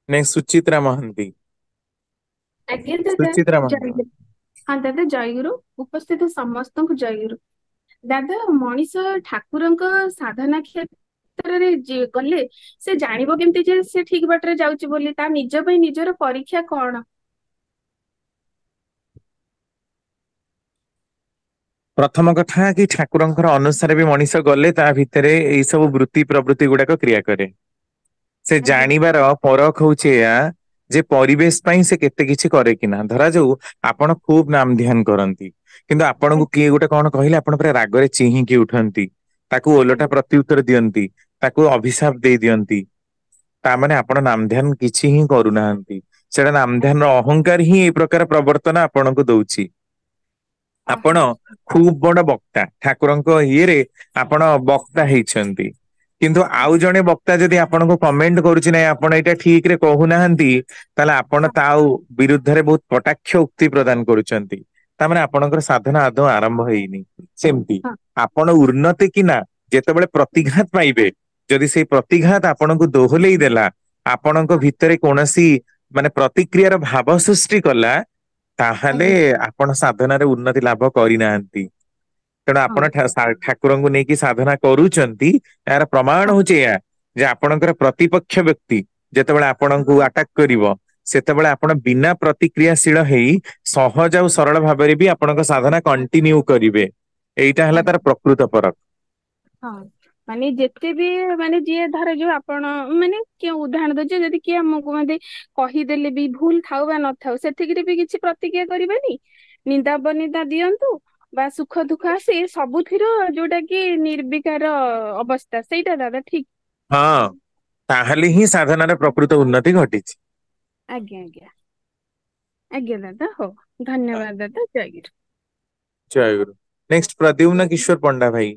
Next Suchitra Mohanty. ଆଜ୍ଞା ଦାଦା, ସୁଚିତ୍ରା ମହାନ୍ତି। ଜୟଗୁରୁ। ହଁ ଦାଦା, ଜୟଗୁରୁ। ଉପସ୍ଥିତ ସମସ୍ତଙ୍କୁ ଜୟଗୁରୁ। ଦାଦା, ମଣିଷ ଠାକୁରଙ୍କ ସାଧନା କ୍ଷେତ୍ରରେ ଗଲେ ସେ ଜାଣିବ କେମିତି ଯେ ସେ ଠିକ ବାଟରେ ଯାଉଛି ବୋଲି? ତା ନିଜ ପାଇଁ ନିଜର ପରୀକ୍ଷା କଣ? ପ୍ରଥମ କଥା କି ଠାକୁରଙ୍କର ଅନୁସାରେ ବି ମଣିଷ ଗଲେ ତା ଭିତରେ ଏଇ ସବୁ ବୃତ୍ତି ପ୍ରବୃତ୍ତି ଗୁଡାକ କ୍ରିୟା କରେ। ସେ ଆଜ୍ଞା। ଜାଣିବାର ପରଖ ହଉଛି ଏଇଆ ଯେ ପରିବେଶ ପାଇଁ ସେ କେତେ କିଛି କରେ କି ନା, ଧରା ଯାଉ ଆପଣ ଖୁବ ନାମ ଧ୍ୟାନ କରନ୍ତି କିନ୍ତୁ ଆପଣଙ୍କୁ ଆଜ୍ଞା। କିଏ ଗୋଟେ କଣ କହିଲେ ଆପଣ ପୁରା ରାଗରେ ଚିହିଁକି ଉଠନ୍ତି, ତାକୁ ଓଲଟା ଆଜ୍ଞା। ପ୍ରତି ଉତ୍ତର ଦିଅନ୍ତି, ତାକୁ ଅଭିଶାପ ଦେଇ ଦିଅନ୍ତି, ତାମାନେ ଆପଣ ନାମଧ୍ୟାନ କିଛି ହିଁ କରୁନାହାନ୍ତି। ସେଇଟା ନାମଧ୍ୟାନର ଅହଙ୍କାର ହିଁ ଏଇ ପ୍ରକାର ପ୍ରବର୍ତ୍ତନା ଆପଣଙ୍କୁ ଦଉଛି। ଆପଣ ଅହୋ। ଖୁବ ବଡ ବକ୍ତା, ଠାକୁରଙ୍କ ଇଏରେ ଆପଣ ବକ୍ତା ହେଇଛନ୍ତି। କିନ୍ତୁ ଆଉ ଜଣେ ବକ୍ତା ଯଦି ଆପଣଙ୍କୁ କମେଣ୍ଟ କରୁଛି ନାଇଁ ଆପଣ ଏଇଟା ଠିକ ରେ କହୁନାହାନ୍ତି, ତାହେଲେ ଆପଣ ତା ଆଉ ବିରୁଦ୍ଧରେ ବହୁତ କଟାକ୍ଷ ଉକ୍ତି ପ୍ରଦାନ କରୁଛନ୍ତି। ତାମାନେ ଆପଣଙ୍କର ସାଧନା ଆଦୌ ଆରମ୍ଭ ହେଇନି। ସେମିତି ହଁ। ଆପଣ ଉନ୍ନତି କି ନା ଯେତେବେଳେ ପ୍ରତିଘାତ ପାଇବେ, ଯଦି ସେଇ ପ୍ରତିଘାତ ଆପଣଙ୍କୁ ଦୋହଲେଇ ଦେଲା, ଆପଣଙ୍କ ଭିତରେ କୌଣସି ମାନେ ପ୍ରତିକ୍ରିୟାର ଭାବ ସୃଷ୍ଟି କଲା, ତାହେଲେ ଆଜ୍ଞା। ଆପଣ ସାଧନାରେ ଉନ୍ନତି ଲାଭ କରିନାହାନ୍ତି। ତେଣୁ ହଁ ଆପଣ ଠାକୁରଙ୍କୁ ନେଇକି ସାଧନା କରୁଛନ୍ତି, ଏହାର ପ୍ରମାଣ ହଁ ହଉଛି ଏଇଆ ଯେ ଆପଣଙ୍କର ପ୍ରତିପକ୍ଷ ବ୍ୟକ୍ତି ଯେତେବେଳେ ଆପଣଙ୍କୁ ଆଟାକ୍ କରିବ, ସେତେବେଳେ ଆପଣ ବିନା ପ୍ରତିକ୍ରିୟାଶୀଳ ହେଇ ସହଜ ଆଉ ସରଳ ଭାବରେ ବି ଆପଣଙ୍କ ସାଧନା କଣ୍ଟିନ୍ୟୁ କରିବେ। ଏଇଟା ହେଲା ଆଜ୍ଞା ତାର ପ୍ରକୃତ ପରଖ। ହଁ। ମାନେ ଯେତେ ବି ମାନେ ଯିଏ ଧର ଯୋଉ ଆପଣ ମାନେ କିଏ ଉଦାହରଣ ଦଉଛି ଯଦି କିଏ ଆମକୁ କୁହନ୍ତି କହିଦେଲେ ବି ଭୁଲ ଥାଉ ବା ନଥାଉ ସେଥିକିରେ ବି କିଛି ପ୍ରତିକ୍ରିୟା କରିବେନି। ନିନ୍ଦା ଅପନିନ୍ଦା ଦିଅନ୍ତୁ ବା ସୁଖ ଦୁଃଖ ଆସି ସବୁଥିର ଯୋଉଟା କି ନିର୍ବିକାର ଅବସ୍ଥା ସେଇଟା ଦାଦା ଠିକ। ହଁ ତାହେଲେ ହିଁ ସାଧନାର ପ୍ରକୃତ ଉନ୍ନତି ଘଟିଛି। ଆଜ୍ଞା ଆଜ୍ଞା ଆଜ୍ଞା ଦାଦା ହଉ ଧନ୍ୟବାଦ ଦାଦା ଜୟ ଗୁରୁ। ଜୟ ଗୁରୁ, ନେକ୍ସଟ ପ୍ରଦ୍ୟୁମ୍ନ କିଶୋର ପଣ୍ଡା ଭାଇ।